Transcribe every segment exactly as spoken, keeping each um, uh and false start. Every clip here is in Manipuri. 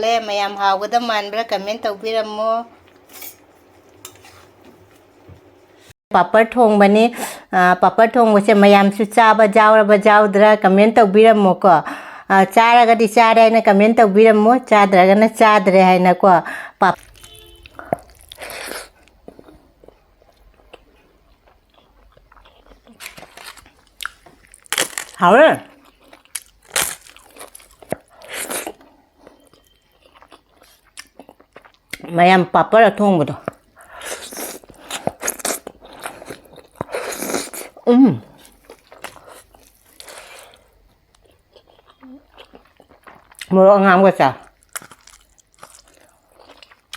ꯂꯦ꯫ ꯃꯌꯥꯝ ꯍꯥꯎꯒꯗꯕ ꯃꯥꯟꯕ꯭ꯔꯥ? ꯀꯃꯦꯟ ꯇꯧꯕꯤꯔꯝꯃꯣ꯫ ꯄꯥꯄꯔ ꯊꯣꯡꯕꯅꯤ꯫ ꯑ, ꯄꯥꯄꯔ ꯊꯣꯡꯕꯁꯦ ꯃꯌꯥꯝꯁꯨ ꯆꯥꯕ ꯌꯥꯎꯔꯕ ꯌꯥꯎꯗ꯭ꯔꯥ ꯀꯃꯦꯟ ꯇꯧꯕꯤꯔꯝꯃꯣꯀꯣ꯫ ꯑ, ꯆꯥꯔꯒꯗꯤ ꯆꯥꯔꯦ ꯍꯥꯏꯅ ꯀꯃꯦꯟ ꯇꯧꯕꯤꯔꯝꯃꯣ, ꯆꯥꯗ꯭ꯔꯒꯅ ꯆꯥꯗ꯭ꯔꯦ ꯍꯥꯏꯅꯀꯣ꯫ ꯄꯥꯞ-, ꯍꯥꯎꯔꯦ꯫ ꯃꯌꯥꯝ ꯄꯥꯄꯔ ꯑꯊꯣꯡꯕꯗꯣ꯫ ꯎꯝ꯫ ꯃꯣꯔꯣꯛ ꯑꯉꯥꯡꯕ ꯆꯥ꯫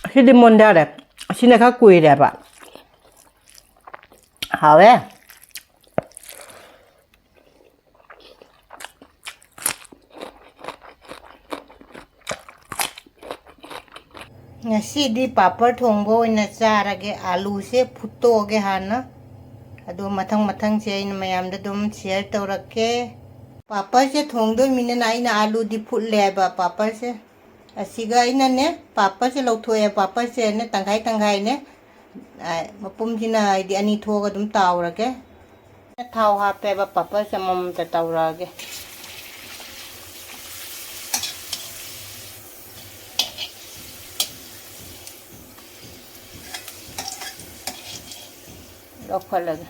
ꯑꯁꯤꯗꯤ ꯃꯨꯟꯗꯔꯦ꯫ ꯑꯁꯤꯅ ꯈꯔ ꯀꯨꯏꯔꯦꯕ꯫ ꯍꯥꯎꯋꯦ꯫ ꯉꯁꯤꯗꯤ ꯄꯥꯄꯔ ꯊꯣꯡꯕ ꯑꯣꯏꯅ ꯆꯥꯔꯒꯦ꯫ ꯑꯥꯂꯨꯁꯦ ꯐꯨꯠꯇꯣꯛꯑꯒꯦ ꯍꯥꯟꯅ, ꯑꯗꯣ ꯃꯊꯪ ꯃꯊꯪꯁꯦ ꯑꯩꯅ ꯃꯌꯥꯝꯗ ꯑꯗꯨꯝ ꯁꯤꯌꯔ ꯇꯧꯔꯛꯀꯦ꯫ ꯄꯥꯄꯔꯁꯦ ꯊꯣꯡꯗꯣꯏꯃꯤꯅꯤꯅ ꯑꯩꯅ ꯑꯥꯂꯨꯗꯤ ꯐꯨꯠꯂꯦꯕ ꯄꯥꯄꯔꯁꯦ꯫ ꯑꯁꯤꯒ ꯑꯩꯅꯅꯦ, ꯄꯥꯄꯔꯁꯦ ꯂꯧꯊꯣꯛꯑꯦ, ꯄꯥꯄꯔꯁꯦꯅꯦ ꯇꯪꯈꯥꯏ ꯇꯪꯈꯥꯏꯅꯦ, ꯑ, ꯃꯄꯨꯝꯁꯤꯅ ꯍꯥꯏꯗꯤ ꯑꯅꯤ ꯊꯣꯛꯑꯒ ꯑꯗꯨꯝ ꯇꯥꯎꯔꯒꯦ꯫ ꯊꯥꯎ ꯍꯥꯞꯄꯦꯕ, ꯄꯥꯄꯔꯁꯦ ꯑꯃꯃꯝꯇ ꯇꯧꯔꯛꯑꯒꯦ꯫ ꯂꯧꯈꯠꯂꯒꯦ꯫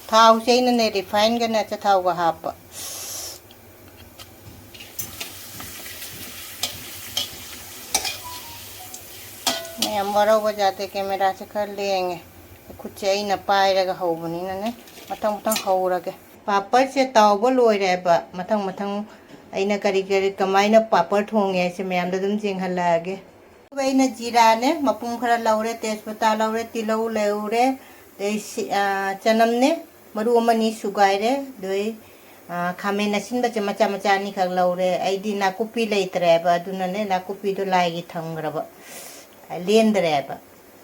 ꯊꯥꯎꯁꯦ ꯑꯩꯅꯅꯦ ꯔꯤꯐꯥꯏꯟꯒꯅꯦ ꯑꯆꯥꯊꯥꯎꯒ ꯍꯥꯞꯄ꯫ ꯃꯌꯥꯝ ꯋꯥꯔꯧꯕ ꯌꯥꯗꯦ, ꯀꯦꯃꯦꯔꯥꯁꯦ ꯈꯔ ꯂꯦꯡꯉꯦ꯫ ꯈꯨꯠꯁꯦ ꯑꯩꯅ ꯄꯥꯏꯔꯒ ꯍꯧꯕꯅꯤꯅꯅꯦ, ꯃꯊꯪ ꯃꯊꯪ ꯍꯧꯔꯒꯦ꯫ ꯄꯥꯄꯔꯁꯦ ꯇꯥꯎꯕ ꯂꯣꯏꯔꯦꯕ꯫ ꯃꯊꯪ ꯃꯊꯪ ꯑꯩꯅ ꯀꯔꯤ ꯀꯔꯤ, ꯀꯃꯥꯏꯅ ꯄꯥꯄꯔ ꯊꯣꯡꯉꯦ ꯍꯥꯏꯁꯦ ꯃꯌꯥꯝꯗ ꯑꯗꯨꯝ ꯌꯦꯡꯍꯜꯂꯛꯑꯒꯦ꯫ ꯑꯗꯨꯒ ꯑꯩꯅ ꯖꯤꯔꯥꯅꯦ ꯃꯄꯨꯝ ꯈꯔ ꯂꯧꯔꯦ, ꯇꯦꯖꯄꯇꯥ ꯂꯧꯔꯦ, ꯇꯤꯜꯍꯧ ꯂꯧꯔꯦ, ꯑꯗꯩ ꯁꯤ-, ꯑ, ꯆꯅꯝꯅꯦ ꯃꯔꯨ ꯑꯃꯅꯤ ꯁꯨꯒꯥꯏꯔꯦ, ꯑꯗꯩ ꯑꯥ, ꯈꯥꯃꯦꯟ ꯑꯁꯤꯟꯕꯁꯦ ꯃꯆꯥ ꯃꯆꯥ ꯑꯅꯤꯈꯛ ꯂꯧꯔꯦ꯫ ꯑꯩꯗꯤ ꯅꯥꯀꯨꯞꯄꯤ ꯂꯩꯇ꯭ꯔꯦꯕ, ꯑꯗꯨꯅꯅꯦ ꯅꯥꯀꯨꯞꯄꯤꯗꯣ ꯂꯥꯏꯒꯤ ꯊꯝꯈ꯭ꯔꯕ, ꯂꯦꯟꯗ꯭ꯔꯦꯕ꯫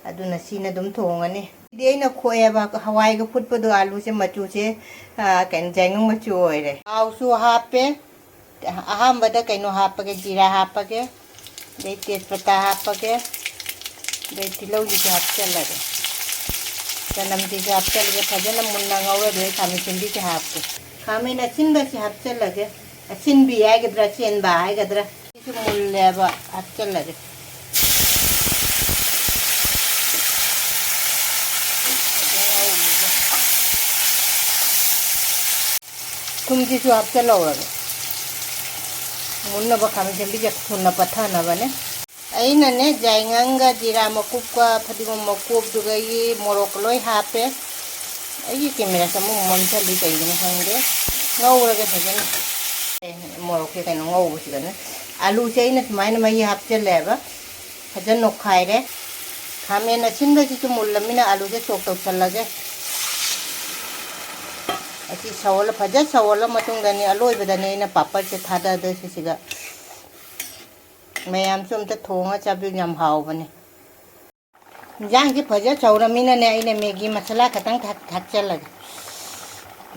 ꯑꯗꯨꯅ ꯁꯤꯅ ꯑꯗꯨꯝ ꯊꯣꯡꯉꯅꯤ꯫ ꯑꯗꯨꯗꯤ ꯑꯩꯅ ꯈꯣꯛꯑꯦꯕ, ꯍꯋꯥꯏꯒ ꯐꯨꯠꯄꯗꯣ ꯑꯥꯂꯨꯁꯦ ꯃꯆꯨꯁꯦ, ꯑꯥ, ꯀꯩꯅꯣ, ꯌꯥꯏꯉꯪ ꯃꯆꯨ ꯑꯣꯏꯔꯦ꯫ ꯊꯥꯎꯁꯨ ꯍꯥꯞꯄꯦ꯫ ꯑꯍꯥꯟꯕꯗ ꯀꯩꯅꯣ ꯍꯥꯞꯄꯒꯦ, ꯖꯤꯔꯥ ꯍꯥꯞꯄꯒꯦ, ꯑꯗꯩ ꯇꯦꯖꯄꯇꯥ ꯍꯥꯞꯄꯒꯦ, ꯑꯗꯩ ꯇꯤꯜꯍꯧꯁꯤꯁꯨ ꯍꯥꯞꯆꯜꯂꯒꯦ, ꯆꯅꯝꯁꯤꯁꯨ ꯍꯥꯞꯆꯜꯂꯒꯦ꯫ ꯐꯖꯅ ꯃꯨꯟꯅ ꯉꯧꯔꯗꯣꯏꯅꯦ꯫ ꯈꯥꯃꯦꯟ ꯑꯁꯤꯟꯕꯤꯁꯦ ꯍꯥꯞꯀꯦ꯫ ꯈꯥꯃꯦꯟ ꯑꯁꯤꯟꯕꯁꯤ ꯍꯥꯞꯆꯜꯂꯒꯦ꯫ ꯑꯁꯤꯟꯕꯤ ꯍꯥꯏꯒꯗ꯭ꯔꯥ, ꯑꯁꯦꯟꯕ ꯍꯥꯏꯒꯗ꯭ꯔꯥ? ꯁꯤꯁꯨ ꯃꯨꯜꯂꯦꯕ, ꯍꯥꯞꯆꯜꯂꯒꯦ꯫ ꯊꯨꯝꯁꯤꯁꯨ ꯍꯥꯞꯆꯜꯍꯧꯔꯒꯦ꯫ ꯃꯨꯟꯅꯕ ꯈꯥꯃꯦꯟ ꯑꯁꯤꯟꯕꯤꯁꯦ ꯊꯨꯅ ꯄꯠꯊꯅꯕꯅꯦ꯫ ꯑꯩꯅꯅꯦ, ꯌꯥꯏꯉꯪꯒ ꯖꯤꯔꯥ ꯃꯀꯨꯞꯀ ꯐꯗꯤꯒꯣꯝ ꯃꯀꯨꯞꯇꯨꯒ ꯑꯩꯒꯤ ꯃꯣꯔꯣꯛꯀ ꯂꯣꯏ ꯍꯥꯞꯄꯦ꯫ ꯑꯩꯒꯤ ꯀꯦꯃꯦꯔꯥꯁꯦ ꯑꯃꯨꯛ ꯃꯝꯁꯤꯜꯂꯤ, ꯀꯩꯒꯤꯅꯣ ꯈꯪꯗꯦ꯫ ꯉꯧꯔꯒꯦ ꯐꯖꯅ꯫ ꯑꯦ, ꯃꯣꯔꯣꯛꯁꯦ ꯀꯩꯅꯣ ꯉꯧꯕꯁꯤꯗꯅꯦ꯫ ꯑꯂꯨꯁꯦ ꯑꯩꯅ ꯁꯨꯃꯥꯏꯅ ꯃꯍꯤ ꯍꯥꯞꯆꯜꯂꯦꯕ꯫ ꯐꯖꯅ ꯅꯣꯛꯈꯥꯏꯔꯦ꯫ ꯈꯥꯃꯦꯟ ꯑꯁꯤꯟꯕꯁꯤꯁꯨ ꯃꯨꯜꯂꯃꯤꯅ ꯑꯂꯨꯁꯦ ꯁꯣꯛ ꯇꯧꯁꯜꯂꯒꯦ꯫ ꯑꯁꯤ ꯁꯧꯍꯜꯂ, ꯐꯖꯅ ꯁꯧꯍꯜꯂ ꯃꯇꯨꯡꯗꯅꯦ, ꯑꯂꯣꯏꯕꯗꯅꯦ ꯑꯩꯅ ꯄꯥꯄꯔꯁꯦ ꯊꯥꯗꯗꯣꯏꯁꯦ ꯁꯤꯒ꯫ ꯃꯌꯥꯝꯁꯨ ꯑꯝꯇ ꯊꯣꯡꯉ ꯆꯥꯕꯤꯌꯨ, ꯌꯥꯝ ꯍꯥꯎꯕꯅꯦ꯫ ꯏꯟꯖꯥꯡꯁꯤ ꯐꯖ ꯁꯧꯔꯃꯤꯅꯅꯦ, ꯑꯩꯅ ꯃꯦꯒꯤ ꯃꯁꯥꯂꯥ ꯈꯛꯇꯪ ꯊꯥꯛ-, ꯊꯥꯛꯆꯜꯂꯒꯦ꯫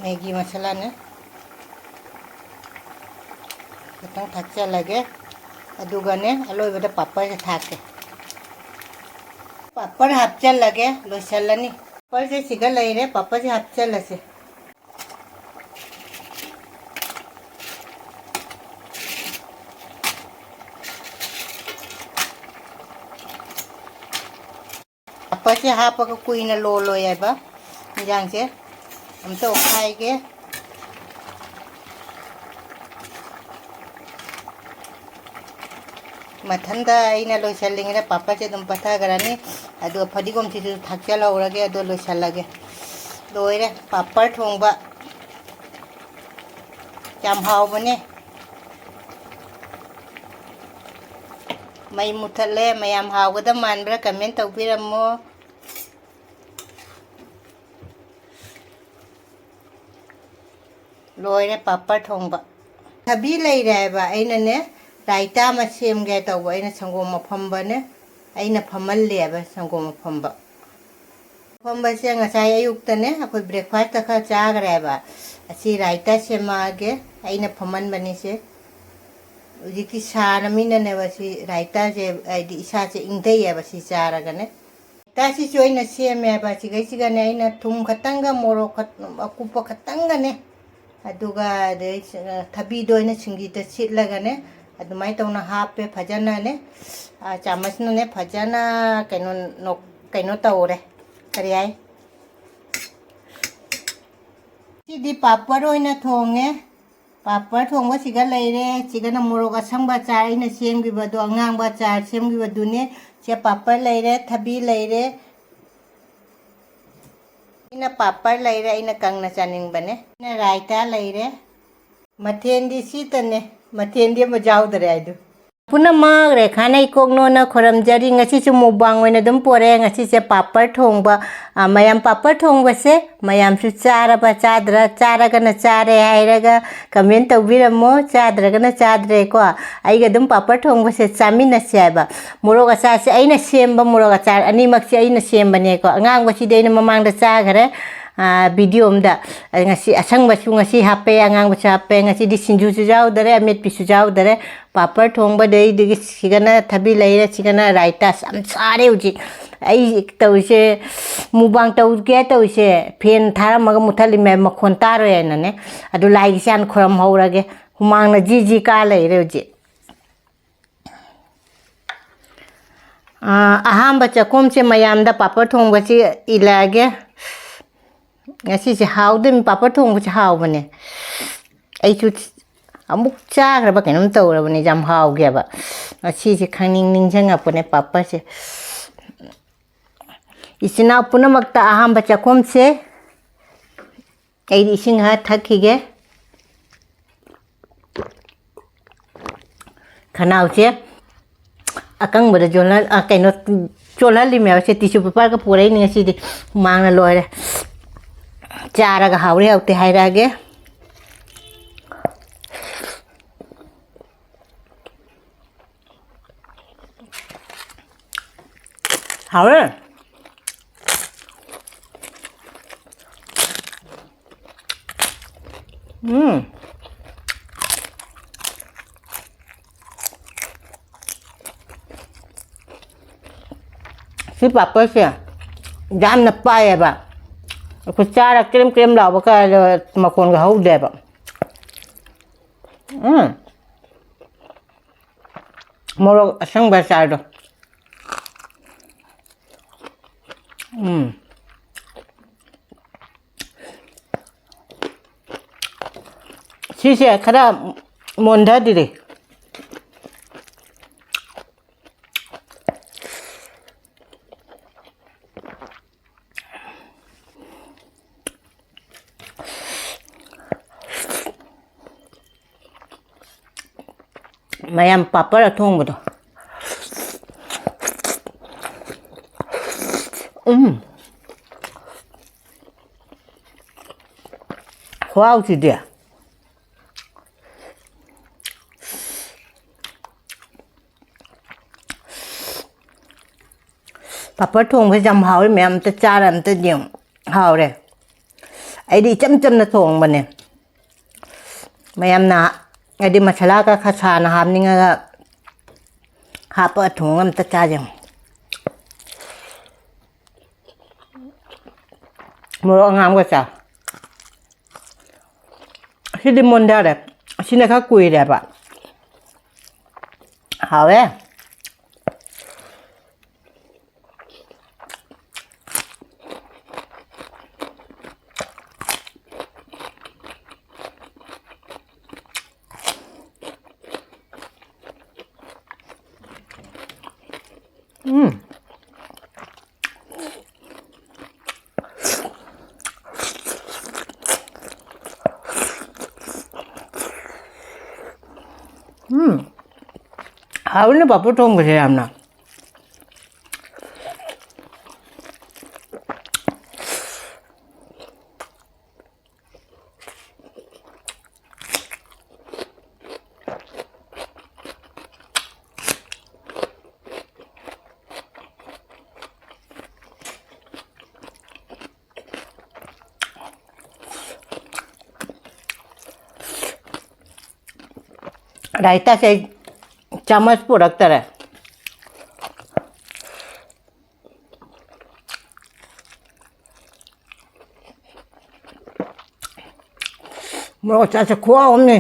ꯃꯦꯒꯤ ꯃꯁꯥꯂꯥꯅꯦ ꯈꯤꯇꯪ ꯊꯥꯛꯆꯜꯂꯒꯦ꯫ ꯑꯗꯨꯒꯅꯦ, ꯑꯂꯣꯏꯕꯗ ꯄꯥꯄꯔꯁꯦ ꯊꯥꯛꯀꯦ꯫ ꯄꯥꯄꯔ ꯍꯥꯞꯆꯜꯂꯒꯦ, ꯂꯣꯏꯁꯜꯂꯅꯤ꯫ ꯄꯥꯄꯔꯁꯦ ꯁꯤꯒ ꯂꯩꯔꯦ, ꯄꯥꯄꯔꯁꯦ ꯍꯥꯞꯆꯜꯂꯁꯦ꯫ ꯄꯥꯄꯔꯁꯦ ꯍꯥꯞꯄꯒ ꯀꯨꯏꯅ ꯂꯣꯜꯂꯣꯏ ꯍꯥꯏꯕ ꯏꯟꯖꯥꯡꯁꯦ꯫ ꯑꯝꯇ ꯑꯣꯠꯈꯥꯏꯒꯦ꯫ ꯃꯊꯟꯗ ꯑꯩꯅ ꯂꯣꯏꯁꯤꯜꯂꯤꯉꯩꯗ ꯄꯥꯄꯔꯁꯦ ꯑꯗꯨꯝ ꯄꯠꯊꯈ꯭ꯔꯅꯤ꯫ ꯑꯗꯨꯒ ꯐꯗꯤꯒꯣꯝꯁꯤꯁꯨ ꯊꯥꯛꯆꯜꯍꯧꯔꯒꯦ, ꯑꯗꯨꯒ ꯂꯣꯏꯁꯤꯜꯂꯒꯦ꯫ ꯂꯣꯏꯔꯦ ꯄꯥꯄꯔ ꯊꯣꯡꯕ꯫ ꯌꯥꯝ ꯍꯥꯎꯕꯅꯦ꯫ ꯃꯩ ꯃꯨꯊꯠꯂꯦ꯫ ꯃꯌꯥꯝ ꯍꯥꯎꯒꯗꯕ ꯃꯥꯟꯕ꯭ꯔꯥ? ꯀꯃꯦꯟ ꯇꯧꯕꯤꯔꯝꯃꯣ꯫ ꯂꯣꯏꯔꯦ ꯄꯥꯄꯔ ꯊꯣꯡꯕ꯫ ꯊꯕꯤ ꯂꯩꯔꯦ ꯍꯥꯏꯕ, ꯑꯩꯅꯅꯦ ꯔꯥꯏꯇꯥ ꯑꯃ ꯁꯦꯝꯒꯦ ꯇꯧꯕ, ꯑꯩꯅ ꯁꯪꯒꯣꯝ ꯑꯐꯝꯕꯅꯦ, ꯑꯩꯅ ꯐꯝꯍꯜꯂꯦꯕ ꯁꯪꯒꯣꯝ ꯑꯐꯝꯕ꯫ ꯑꯐꯝꯕꯁꯦ ꯉꯁꯥꯏ ꯑꯌꯨꯛꯇꯅꯦ ꯑꯩꯈꯣꯏ ꯕ꯭ꯔꯦꯛꯐꯥꯁꯇ ꯈꯔ ꯆꯥꯈ꯭ꯔꯦꯕ꯫ ꯑꯁꯤ ꯔꯥꯏꯇꯥ ꯁꯦꯝꯃꯛꯑꯒꯦ, ꯑꯩꯅ ꯐꯝꯍꯟꯕꯅꯤꯁꯦ꯫ ꯍꯧꯖꯤꯛꯇꯤ ꯁꯥꯔꯃꯤꯅꯅꯦꯕ ꯁꯤ ꯔꯥꯏꯇꯥꯁꯦ, ꯍꯥꯏꯗꯤ ꯏꯁꯥꯁꯦ ꯏꯪꯊꯩꯌꯦꯕ ꯁꯤ ꯆꯥꯔꯒꯅꯦ꯫ ꯔꯥꯏꯇꯥꯁꯤꯁꯨ ꯑꯩꯅ ꯁꯦꯝꯃꯦꯕ, ꯁꯤꯈꯩꯁꯤꯒꯅꯦ ꯑꯩꯅ ꯊꯨꯝ ꯈꯛꯇꯪꯒ ꯃꯣꯔꯣꯛ ꯈꯛ-, ꯑꯀꯨꯞꯄ ꯈꯛꯇꯪꯒꯅꯦ, ꯑꯗꯨꯒ ꯑꯗꯩ ꯊꯕꯤꯗꯣ ꯑꯩꯅ ꯁꯤꯡꯖꯤꯗ ꯁꯤꯠꯂꯒꯅꯦ ꯑꯗꯨꯃꯥꯏꯅ ꯇꯧꯅ ꯍꯥꯞꯄꯦ ꯐꯖꯅꯅꯦ꯫ ꯑꯥ, ꯆꯥꯃꯁꯅꯅꯦ ꯐꯖꯅ ꯀꯩꯅꯣ ꯅꯣꯛ-, ꯀꯩꯅꯣ ꯇꯧꯔꯦ, ꯀꯔꯤ ꯍꯥꯏ, ꯁꯤꯗꯤ ꯄꯥꯄꯔ ꯑꯣꯏꯅ ꯊꯣꯡꯉꯦ꯫ ꯄꯥꯄꯔ ꯊꯣꯡꯕꯁꯤꯒ ꯂꯩꯔꯦ꯫ ꯁꯤꯒꯅ ꯃꯣꯔꯣꯛ ꯑꯁꯪꯕ ꯑꯆꯥꯔ ꯑꯩꯅ ꯁꯦꯝꯈꯤꯕꯗꯣ, ꯑꯉꯥꯡꯕ ꯑꯆꯥꯔ ꯁꯦꯝꯈꯤꯕꯗꯨꯅꯦ꯫ ꯁꯦ ꯄꯥꯄꯔ ꯂꯩꯔꯦ, ꯊꯕꯤ ꯂꯩꯔꯦ꯫ ꯑꯩꯅ ꯄꯥꯄꯔ ꯂꯩꯔꯦ, ꯑꯩꯅ ꯀꯪꯅ ꯆꯥꯅꯤꯡꯕꯅꯦ꯫ ꯑꯩꯅ ꯔꯥꯏꯇꯥ ꯂꯩꯔꯦ꯫ ꯃꯊꯦꯜꯗꯤ ꯁꯤꯇꯅꯦ, ꯃꯊꯦꯜꯗꯤ ꯑꯃ ꯌꯥꯎꯗꯔꯦ ꯍꯥꯏꯗꯨ꯫ ꯄꯨꯝꯅꯃꯛ ꯔꯦꯈꯥꯅ ꯏꯀꯣꯛꯅꯣꯅ ꯈꯨꯔꯨꯝꯖꯔꯤ꯫ ꯉꯁꯤꯁꯨ ꯃꯨꯛꯕꯥꯡ ꯑꯣꯏꯅ ꯑꯗꯨꯝ ꯄꯣꯔꯛꯑꯦ꯫ ꯉꯁꯤꯁꯦ ꯄꯥꯄꯔ ꯊꯣꯡꯕ, ꯑ, ꯃꯌꯥꯝ ꯄꯥꯄꯔ ꯊꯣꯡꯕꯁꯦ ꯃꯌꯥꯝꯁꯨ ꯆꯥꯔꯕ ꯆꯥꯗ꯭ꯔꯥ? ꯆꯥꯔꯒꯅ ꯆꯥꯔꯦ ꯍꯥꯏꯔꯒ ꯀꯃꯦꯟ ꯇꯧꯕꯤꯔꯝꯃꯣ, ꯆꯥꯗ꯭ꯔꯒꯅ ꯆꯥꯗ꯭ꯔꯦꯀꯣ꯫ ꯑꯩꯒ ꯑꯗꯨꯝ ꯄꯥꯄꯔ ꯊꯣꯡꯕꯁꯦ ꯆꯥꯃꯤꯟꯅꯁꯦ ꯍꯥꯏꯕ꯫ ꯃꯣꯔꯣꯛ ꯑꯆꯥꯔꯁꯦ ꯑꯩꯅ ꯁꯦꯝꯕ ꯃꯣꯔꯣꯛ ꯑꯆꯥꯔ ꯑꯅꯤꯃꯛꯁꯦ ꯑꯩꯅ ꯁꯦꯝꯕꯅꯦꯀꯣ꯫ ꯑꯉꯥꯡꯕꯁꯤꯗꯤ ꯑꯩꯅ ꯃꯃꯥꯡꯗ ꯆꯥꯈꯔꯦ, ꯑ, ꯚꯤꯗꯤꯑꯣ ꯑꯃꯗ꯫ ꯑ, ꯉꯁꯤ ꯑꯁꯪꯕꯁꯨ ꯉꯁꯤ ꯍꯥꯞꯄꯦ, ꯑꯉꯥꯡꯕꯁꯨ ꯍꯥꯞꯄꯦ꯫ ꯉꯁꯤꯗꯤ ꯁꯤꯡꯖꯨꯁꯨ ꯌꯥꯎꯗꯔꯦ, ꯑꯃꯦꯠꯄꯤꯁꯨ ꯌꯥꯎꯗꯔꯦ꯫ ꯄꯥꯄꯔ ꯊꯣꯡꯕꯗꯩꯗꯒꯤ ꯁꯤꯒꯅ ꯊꯕꯤ ꯂꯩꯔꯦ, ꯁꯤꯒꯅ ꯔꯥꯏꯇꯥ꯫ ꯌꯥꯝ ꯆꯥꯔꯦ ꯍꯧꯖꯤꯛ꯫ ꯑꯩ ꯇꯧꯔꯤꯁꯦ, ꯃꯨꯛꯕꯥꯡ ꯇꯧꯒꯦ ꯇꯧꯔꯤꯁꯦ, ꯐꯦꯟ ꯊꯥꯔꯝꯃꯒ ꯃꯨꯠꯊꯠꯂꯤꯃꯦ, ꯃꯈꯣꯟ ꯇꯥꯔꯣꯏ ꯍꯥꯏꯅꯅꯦ꯫ ꯑꯗꯨ ꯂꯥꯏꯒꯤꯁꯦ ꯍꯥꯟꯅ ꯈꯨꯔꯝꯍꯧꯔꯒꯦ꯫ ꯍꯨꯃꯥꯡꯅ ꯖꯤ ꯖꯤ ꯀꯥ ꯂꯩꯔꯦ ꯍꯧꯖꯤꯛ꯫ ꯑꯥ, ꯑꯍꯥꯟꯕ ꯆꯥꯛꯈꯨꯝꯁꯦ ꯃꯌꯥꯝꯗ ꯄꯥꯄꯔ ꯊꯣꯡꯕꯁꯤ ꯏꯜꯂꯛꯑꯒꯦ꯫ ꯉꯁꯤꯁꯦ ꯍꯥꯎꯗꯣꯏꯅꯤ, ꯄꯥꯄꯔ ꯊꯣꯡꯕꯁꯦ ꯍꯥꯎꯕꯅꯦ꯫ ꯑꯩꯁꯨ ꯑꯃꯨꯛ ꯆꯥꯈ꯭ꯔꯕ ꯀꯩꯅꯣꯝ ꯇꯧꯔꯕꯅꯦ, ꯌꯥꯝ ꯍꯥꯎꯒꯦꯕ꯫ ꯉꯁꯤꯁꯦ ꯈꯪꯅꯤꯡ ꯅꯤꯡꯁꯤꯡꯉꯛꯄꯅꯦ ꯄꯥꯄꯔꯁꯦ꯫ ꯏꯆꯤꯟ ꯏꯅꯥꯎ ꯄꯨꯝꯅꯃꯛꯇ ꯑꯍꯥꯟꯕ ꯆꯥꯛꯈꯨꯝꯁꯦ꯫ ꯑꯩꯗꯤ ꯏꯁꯤꯡ ꯈꯔ ꯊꯛꯈꯤꯒꯦ꯫ ꯈꯅꯥꯎꯁꯦ ꯑꯀꯪꯕꯗ ꯆꯣꯜꯍꯜ-, ꯑ, ꯀꯩꯅꯣ, ꯆꯣꯜꯍꯜꯂꯤꯃꯦꯕ꯫ ꯁꯦ ꯇꯤꯁꯨ ꯄꯦꯄꯔꯒ ꯄꯨꯔꯛꯏꯅꯦ ꯉꯁꯤꯗꯤ꯫ ꯍꯨꯃꯥꯡꯅ ꯂꯣꯏꯔꯦ꯫ ꯆꯥꯔꯒ ꯍꯥꯎꯔꯦ ꯍꯥꯎꯇꯦ ꯍꯥꯏꯔꯛꯑꯒꯦ꯫ ꯍꯥꯎꯔꯦ꯫ ꯎꯝ꯫ ꯁꯤ ꯄꯥꯄꯔꯁꯦ ꯌꯥꯝꯅ ꯄꯥꯏꯌꯦꯕ꯫ ꯑꯩꯈꯣꯏ ꯆꯥꯔ ꯀ꯭ꯔꯦꯝ ꯀ꯭ꯔꯦꯝ ꯂꯥꯎꯕ ꯀꯥꯏꯗ ꯃꯈꯣꯟꯒ ꯍꯧꯗꯦꯕ꯫ ꯎꯝ꯫ ꯃꯣꯔꯣꯛ ꯑꯁꯪꯕ ꯑꯆꯥꯔꯗꯣ꯫ ꯎꯝ꯫ ꯁꯤꯁꯦ ꯈꯔ ꯃꯣꯟꯊꯗ꯭ꯔꯤ꯫ ꯃꯌꯥꯝ ꯄꯥꯄꯔ ꯑꯊꯣꯡꯕꯗꯣ꯫ ꯎꯝ꯫ ꯈꯨꯍꯥꯎꯁꯤꯗꯤ꯫ ꯄꯥꯄꯔ ꯊꯣꯡꯕꯁꯦ ꯌꯥꯝ ꯍꯥꯎꯋꯤ꯫ ꯃꯌꯥꯝ ꯑꯝꯇ ꯆꯥꯔ ꯑꯝꯇ ꯌꯦꯡꯉꯨ꯫ ꯍꯥꯎꯔꯦ꯫ ꯑꯩꯗꯤ ꯏꯆꯝ ꯆꯝꯅ ꯊꯣꯡꯕꯅꯦ꯫ ꯃꯌꯥꯝꯅ ꯍꯥꯏꯗꯤ ꯃꯁꯥꯂꯥꯒ ꯈꯔ ꯁꯥꯅ ꯍꯥꯞꯅꯤꯡꯉꯒ ꯍꯥꯞꯄꯒ ꯊꯣꯡꯉ ꯑꯝꯇ ꯆꯥꯁꯦ꯫ ꯃꯣꯔꯣꯛ ꯑꯉꯥꯡꯕꯒ ꯆꯥ꯫ ꯁꯤꯗꯤ ꯃꯨꯟꯊꯔꯦ꯫ ꯁꯤꯅ ꯈꯔ ꯀꯨꯏꯔꯦꯕ꯫ ꯍꯥꯎꯋꯦ꯫ ꯎꯝ꯫ ꯎꯝ꯫ ꯍꯥꯎꯋꯤꯅꯦ ꯄꯥꯐꯣꯔ ꯊꯣꯡꯕꯁꯦ ꯌꯥꯝꯅ꯫ ꯔꯥꯏꯇꯥꯁꯦ ꯑꯩ ꯆꯥꯃꯁ ꯄꯨꯔꯛꯇꯔꯦ꯫ ꯃꯣꯔꯣꯛ ꯑꯆꯥꯔꯁꯦ ꯈꯨꯍꯥꯎ ꯑꯃꯅꯤ꯫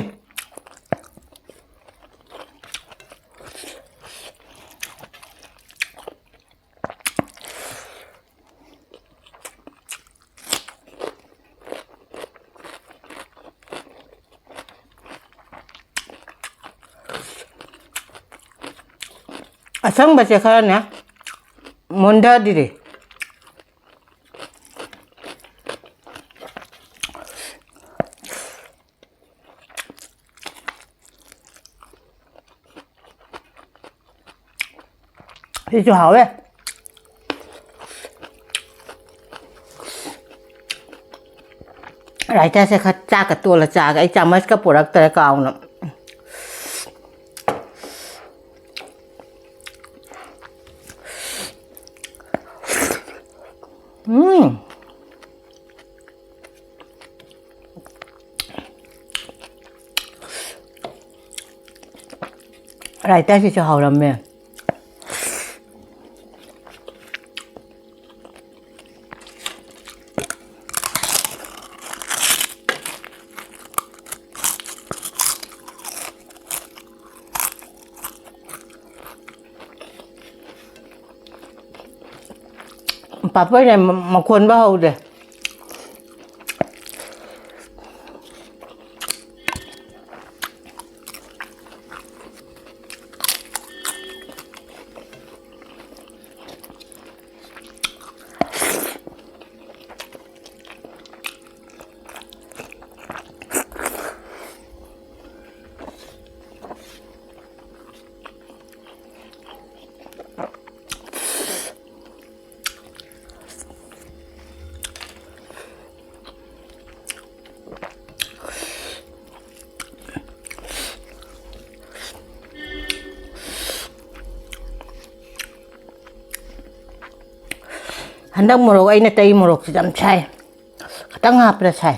ꯑꯁꯪꯕꯁꯦ ꯈꯔꯅꯦ ꯃꯨꯟꯊꯗ꯭ꯔꯤ꯫ ꯁꯤꯁꯨ ꯍꯥꯎꯋꯦ꯫ ꯔꯥꯏꯇꯥꯁꯦ ꯈꯔ ꯆꯥꯛꯀ ꯇꯣꯜꯂ ꯆꯥꯒꯦ꯫ ꯑꯩ ꯆꯥꯃꯁꯀ ꯄꯨꯔꯛꯇꯔꯦ ꯀꯥꯎꯅ꯫ ꯎꯝ꯫ ꯔꯥꯏꯇꯥꯁꯤꯁꯨ ꯍꯥꯎꯔꯝꯃꯦ꯫ ꯄꯥꯐꯣꯏꯅ ꯃꯈꯣꯟꯕ ꯍꯧꯔꯦ꯫ ꯍꯟꯗꯛ ꯃꯣꯔꯣꯛ ꯑꯩꯅ ꯇꯩ ꯃꯣꯔꯣꯛꯁꯤ ꯌꯥꯝ ꯁꯥꯏ꯫ ꯈꯤꯇꯪ ꯍꯥꯞꯄꯗ ꯁꯥꯏ꯫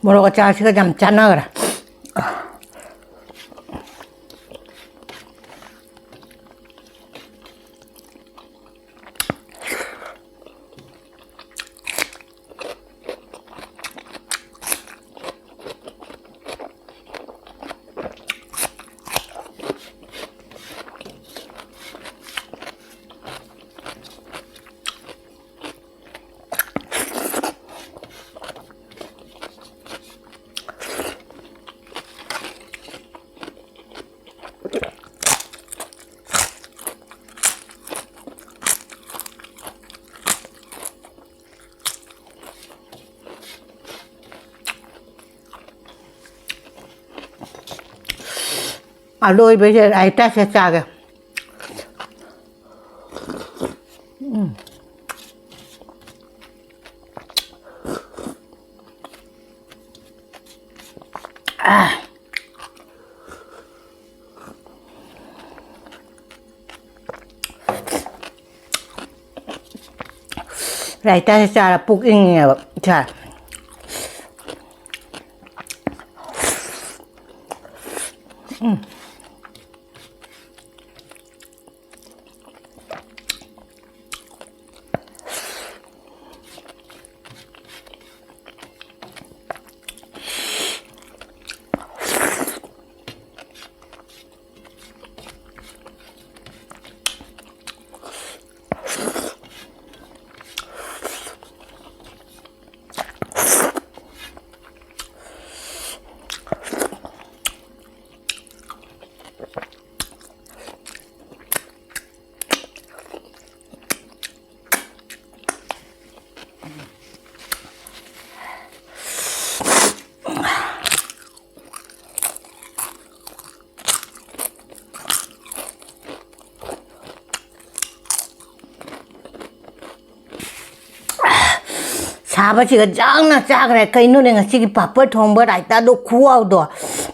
ꯃꯣꯔꯣꯛ ꯑꯆꯥꯔꯁꯤꯒ ꯌꯥꯝ ꯆꯥꯟꯅꯈ꯭ꯔꯦ꯫ ꯑꯂꯣꯏꯕꯁꯦ ꯔꯥꯏꯇꯥꯁꯦ ꯆꯥꯒꯦ꯫ ꯎꯝ꯫ ꯑꯥ꯫ ꯔꯥꯏꯇꯥꯁꯦ ꯆꯥꯔ ꯄꯨꯛ ꯏꯪꯉꯦꯕ ꯏꯁꯥ꯫ ꯎꯝ꯫ ꯁꯥꯕꯁꯤꯒ ꯌꯥꯡꯅ ꯆꯥꯈ꯭ꯔꯦ꯫ ꯀꯩꯅꯣꯅꯦ, ꯉꯁꯤꯒꯤ ꯄꯥꯄꯔ ꯊꯣꯡꯕ, ꯔꯥꯏꯇꯥꯗꯣ, ꯈꯨꯍꯥꯎꯗꯣ꯫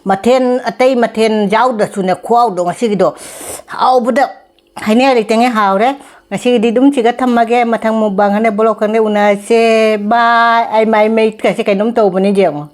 ꯃꯊꯦꯜ, ꯑꯇꯩ ꯃꯊꯦꯜ ꯌꯥꯎꯗ꯭ꯔꯁꯨꯅꯦ, ꯈꯨꯍꯥꯎꯗꯣ ꯉꯁꯤꯒꯤꯗꯣ ꯍꯥꯎꯕꯗ ꯍꯥꯏꯅꯤꯡꯉꯥꯏ ꯂꯩꯇꯉꯩ ꯍꯥꯎꯔꯦ꯫ ꯉꯁꯤꯒꯤꯗꯤ ꯑꯗꯨꯝ ꯁꯤꯒ ꯊꯝꯃꯒꯦ꯫ ꯃꯊꯪ mukbang ꯈꯪꯗꯦ, vlog ꯈꯪꯗꯦ, ꯎꯅꯁꯦ꯫ Bye꯫ ꯑꯩ ꯃꯥꯏ ꯃꯩꯀꯁꯦ ꯀꯩꯅꯣꯝ ꯇꯧꯕꯅꯤ, ꯌꯦꯡꯉꯣ꯫